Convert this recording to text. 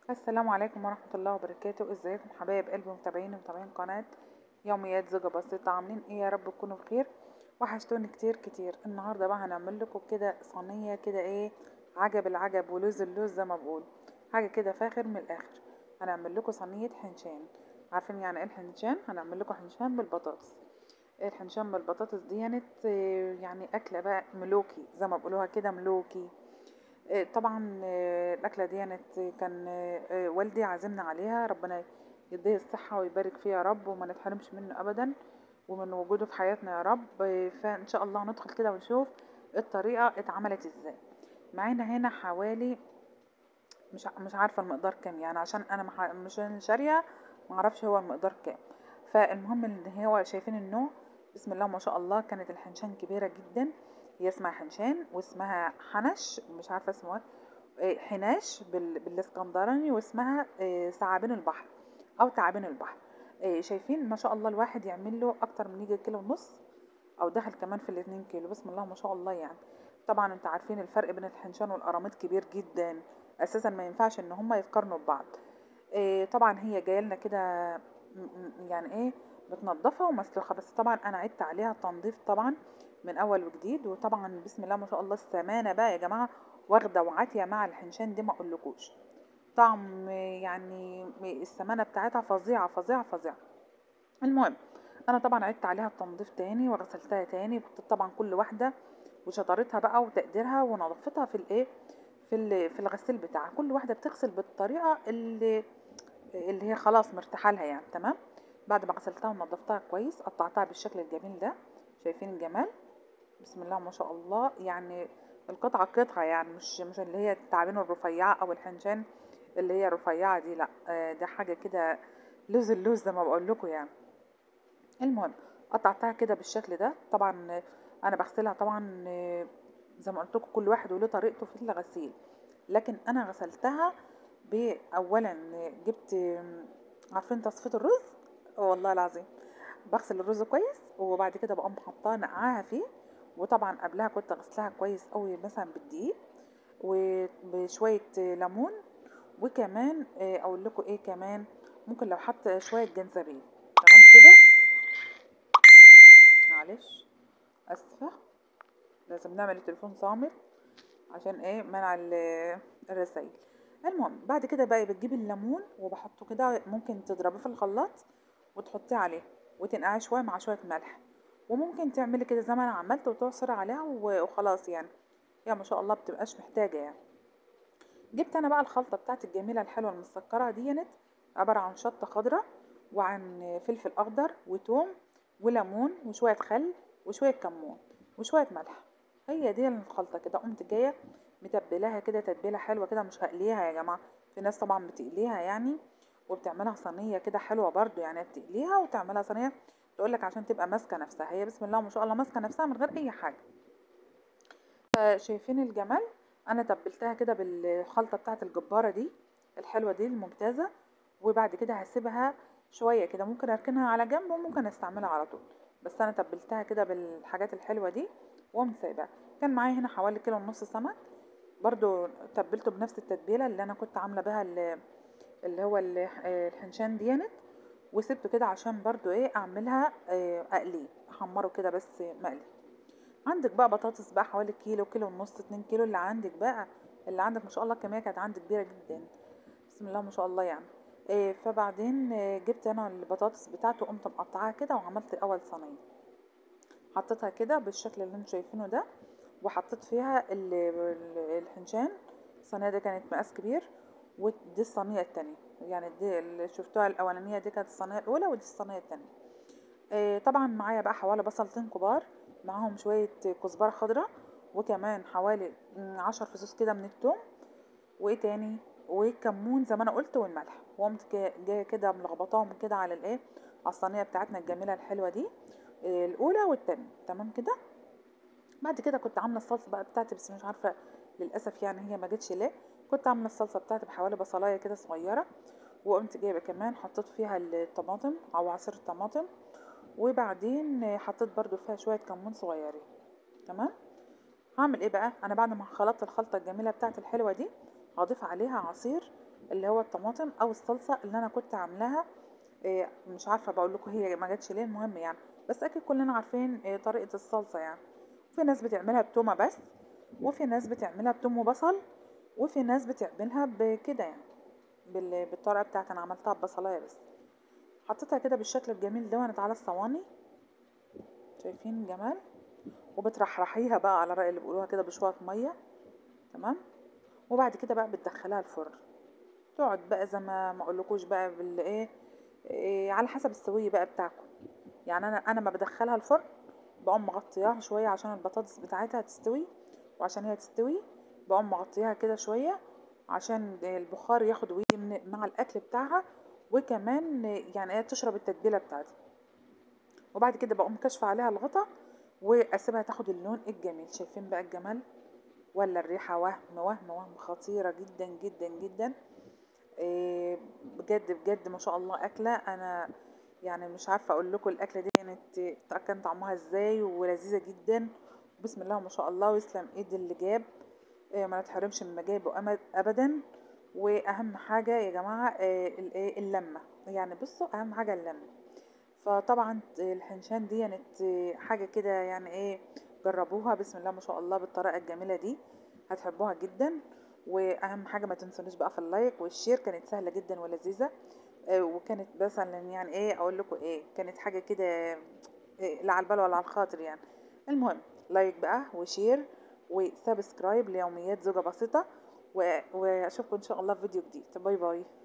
السلام عليكم ورحمة الله وبركاته. ازيكم حبايب قلبي ومتابعين ومتابعين قناة يوميات زوجة بسيطة؟ عاملين ايه؟ يا رب تكونوا بخير. وحشتوني كتير كتير. النهاردة بقى هنعمل لكم كده صينية كده ايه عجب العجب ولوز اللوز زي ما بقول، حاجة كده فاخر من الاخر. هنعمل لكم صينية حنشان. عارفين يعني ايه الحنشان؟ هنعمل لكم حنشان بالبطاطس. الحنشان بالبطاطس دي يعني اكلة بقى ملوكي زي ما بيقولوها كده، ملوكي. طبعا الاكلة دي كان والدي عازمنا عليها، ربنا يديه الصحة ويبارك فيه يا رب وما نتحرمش منه ابدا ومن وجوده في حياتنا يا رب. فان شاء الله ندخل كده ونشوف الطريقة اتعملت ازاي. معانا هنا حوالي مش عارفه المقدار كام، يعني عشان انا مش شاريه ما اعرفش هو المقدار كام. فالمهم ان هو شايفين النوع بسم الله ما شاء الله، كانت الحنشان كبيرة جدا. هي اسمها حنشان واسمها حنش، مش عارفه اسمها ايه، حناش بالاسكندراني، واسمها ثعابين البحر او تعابين البحر. شايفين ما شاء الله الواحد يعمل له اكتر من يجي كيلو ونص او دخل كمان في الاتنين كيلو، بسم الله ما شاء الله. يعني طبعا انتوا عارفين الفرق بين الحنشان والقراميط كبير جدا، اساسا ما ينفعش ان هما يتقارنوا ببعض. طبعا هي جاية لنا كده يعني ايه متنضفه ومسلوخه، بس طبعا انا عدت عليها التنظيف طبعا من اول وجديد. وطبعا بسم الله ما شاء الله السمانه بقى يا جماعة واخده وعافيه مع الحنشان دي، ما اقولكوش طعم، يعني السمانه بتاعتها فظيعة فظيعة فظيعة. المهم انا طبعا عدت عليها التنظيف تاني وغسلتها تاني، طبعا كل واحدة وشطارتها بقى وتقديرها ونظافتها في الايه في الغسيل بتاعها، كل واحدة بتغسل بالطريقة اللي هي خلاص مرتاحة لها يعني. تمام. بعد ما غسلتها ونظفتها كويس قطعتها بالشكل الجميل ده، شايفين الجمال بسم الله ما شاء الله، يعني القطعة قطعه، يعني مش اللي هي التعابين الرفيعة او الحنشان اللي هي الرفيعة دي، لا ده حاجة كده لوز اللوز زي ما بقول لكم يعني. المهم قطعتها كده بالشكل ده. طبعا انا بغسلها طبعا زي ما قلت لكم كل واحد وله طريقته في الغسيل، لكن انا غسلتها باولا جبت، عارفين تصفية الرز؟ والله العظيم بغسل الرز كويس وبعد كده بقوم حطاه نقعاها فيه، وطبعا قبلها كنت غسلها كويس قوي مثلا بالدقيق وبشويه ليمون، وكمان اقول لكم ايه كمان، ممكن لو حط شوية جنزبيل. تمام كده، معلش اسفه لازم نعمل التليفون صامت عشان ايه منع الرسائل. المهم بعد كده بقى بتجيب الليمون وبحطه كده، ممكن تضربيه في الخلاط وتحطيه عليه وتنقعيه شوية مع شوية ملح، وممكن تعملي كده زي ما انا عملت وتعصري عليها وخلاص، يعني يا ما شاء الله بتبقاش محتاجه يعني. جبت انا بقى الخلطة بتاعت الجميلة الحلوة المسكره ديت، عبارة عن شطه خضراء وعن فلفل اخضر وتوم وليمون وشوية خل وشوية كمون وشوية ملح، هي دي الخلطة كده. قمت جاية متبلاها كده تتبيله حلوة كده، مش هقليها يا جماعة، في ناس طبعا بتقليها يعني وبتعملها صينية كده حلوة برضو، يعني بتقليها وتعملها صينية تقولك عشان تبقى ماسكه نفسها. هي بسم الله ما شاء الله ماسكه نفسها من غير اي حاجة. فشايفين الجمال؟ انا تبلتها كده بالخلطه بتاعت الجبارة دي الحلوة دي الممتازة، وبعد كده هسيبها شوية كده، ممكن اركنها على جنب وممكن استعملها على طول، بس انا تبلتها كده بالحاجات الحلوة دي وقمت سايباها. كان معايا هنا حوالي كيلو ونص سمك، برضو تبلته بنفس التتبيله اللي انا كنت عامله بها اللي هو الحنشان ديانت، وسبته كده عشان برضو ايه اعملها اقلية احمره كده بس مقلي. عندك بقى بطاطس بقى حوالي كيلو، كيلو ونص، 2 كيلو، اللي عندك بقى، اللي عندك ما شاء الله الكمية كانت عندي كبيرة جدا بسم الله ما شاء الله يعني. فبعدين جبت انا البطاطس بتاعته وقمت مقطعاها كده وعملت اول صينية، حطيتها كده بالشكل اللي انتم شايفينه ده، وحطيت فيها الحنشان. الصينية دي كانت مقاس كبير، ودي الصينية الثانية، يعني دي اللي شفتوها الاولانية دي كانت الصينية الاولى، ودي الصينية الثانية. طبعا معايا بقى حوالي بصلتين كبار معاهم شوية كزبره خضراء، وكمان حوالي 10 فصوص كده من الثوم، وايه تاني، وكمون زي ما انا قلت، والملح. وقمت جاية كده ملخبطاهم كده على الايه على الصينية بتاعتنا الجميلة الحلوة دي، الاولى والثانية. تمام كده. بعد كده كنت عامله الصلصه بقى بتاعتي، بس مش عارفه للاسف يعني هي ما جتش ليه. كنت عامله الصلصه بتاعتي بحوالي بصلايه كده صغيرة، وقمت جايبه كمان حطيت فيها الطماطم او عصير الطماطم، وبعدين حطيت برضو فيها شوية كمون صغيرين. تمام. هعمل ايه بقى انا بعد ما خلطت الخلطة الجميلة بتاعت الحلوة دي؟ هضيف عليها عصير اللي هو الطماطم او الصلصه اللي انا كنت عاملاها. مش عارفه بقول لكم هي ما جاتش ليه، المهم يعني بس اكيد كلنا عارفين طريقه الصلصه يعني. في ناس بتعملها بتومه بس، وفي ناس بتعملها بتوم وبصل، وفي ناس بتعملها بكده يعني بالطريقة بتاعتي. انا عملتها ببصلايه بس، حطيتها كده بالشكل الجميل ده على الصواني، شايفين جمال. وبترحرحيها بقى على رأي اللي بيقولوها كده بشوية مية، تمام. وبعد كده بقى بتدخلها الفرن، تقعد بقى زي ما اقولكوش بقى بالايه، على حسب السوية بقى بتاعكم يعني. انا ما بدخلها الفرن بقوم مغطياها شوية عشان البطاطس بتاعتها تستوي، وعشان هي تستوي بقوم مغطياها كده شوية عشان البخار ياخد ويجي مع الاكل بتاعها، وكمان يعني ايه تشرب التتبيله بتاعتها. وبعد كده بقوم كاشفة عليها الغطا واسيبها تاخد اللون الجميل. شايفين بقى الجمال ولا الريحة؟ وهم وهم وهم، خطيرة جدا جدا جدا. بجد بجد ما شاء الله اكله، انا يعني مش عارفه اقول لكم الاكلة دي كان طعمها ازاي، ولذيذه جدا بسم الله ما شاء الله. ويسلم ايد اللي جاب، ما نتحرمش من مجايبه ابدا. واهم حاجة يا جماعة اللمة يعني، بصوا اهم حاجة اللمة. فطبعا الحنشان دي كانت حاجة كده يعني ايه، جربوها بسم الله ما شاء الله بالطريقة الجميلة دي، هتحبوها جدا. واهم حاجة ما تنسونيش بقى في ال like وال share. كانت سهلة جدا ولذيذه، وكانت مثلا يعني ايه اقول لكم ايه، كانت حاجة كده لا على البال ولا على الخاطر يعني. المهم like بقى و share و subscribe ليوميات زوجة بسيطة، واشوفكم ان شاء الله في فيديو جديد. bye bye.